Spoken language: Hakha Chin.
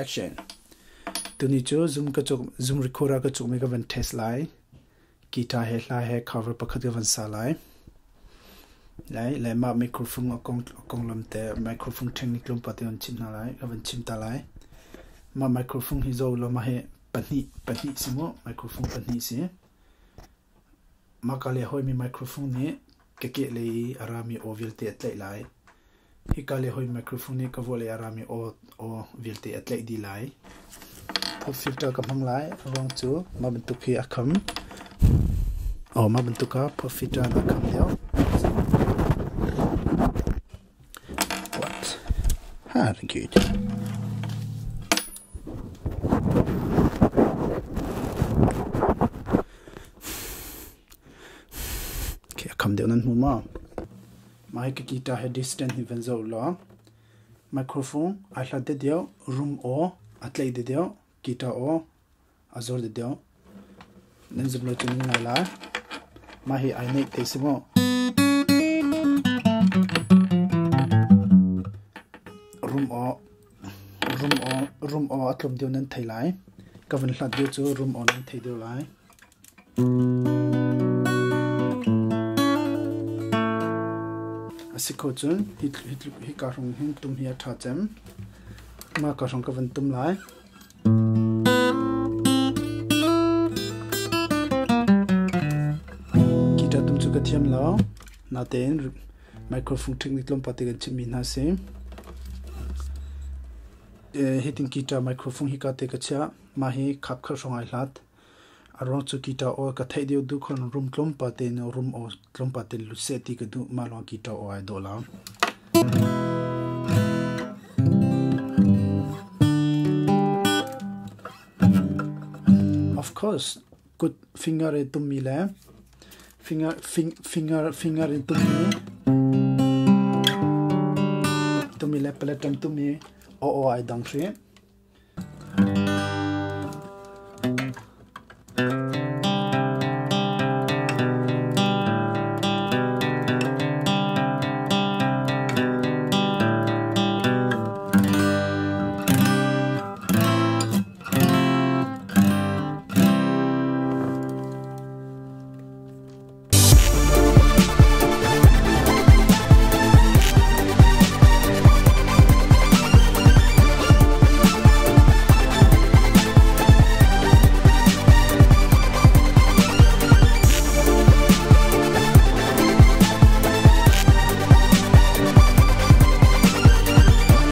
Action. Tuni cu Zoom ka cuk Zoom recorder ka cukmi ka van test lai. Guitar he hla he cover pakhat ka van sa lai. Lai le mah microphone a kong a konglam te microphone technique tlawmpal te van chim hna lai ka van chim ta lai. Mah microphone hi zo lo mah hi pahnih pahnih si mu microphone pahnih si. Mah ka le hawimi microphone nih ka kehlei i a rami aw vialte a tlaih lai. Hika le hawi microphone nih ka vawlei a rami aw aw vialte a tlaih dih lai. Pop filter ka hmang lai. A ruang cu mah bantuk hi a kham. Aw mah bantuk ah pop filter a kham deuh. What? Herregud. Okay, a kham deuh nan hmu maw? Mah hi ka guitar he distance hi van zoh law microphone ai hlat deuh room aw a tlaih deuh guitar aw a zor deuh. Nan zum lo cu nan ngai lai. Mah hi ai neih te si mu. Room aw room aw room aw a tlawm deuh nan thei lai. Ka van hlat deuh cu room aw nan thei deuh lai. A si kho cun hika hrawng hin tum hi a ṭha cem. Mah ka hrawng ka van tum lai. Guitar tum cu ka thiam lo. Natein microphone technique tlawmpal te kan chimhmi hna si. Hitin guitar microphone hika te ka chiah. Mah hi khap khat hrawng ai hlat. A ruang cu guitar aw ka theih deuh duh khon room tlawmpal tein room aw tlawmpal tein lut seh ti ka duh. Mah lawng guitar aw ai dawh lo. Of course, kut finger i tummi le finger finger finger in tummi tummi le paletṭam tummi aw aw ai dang hri.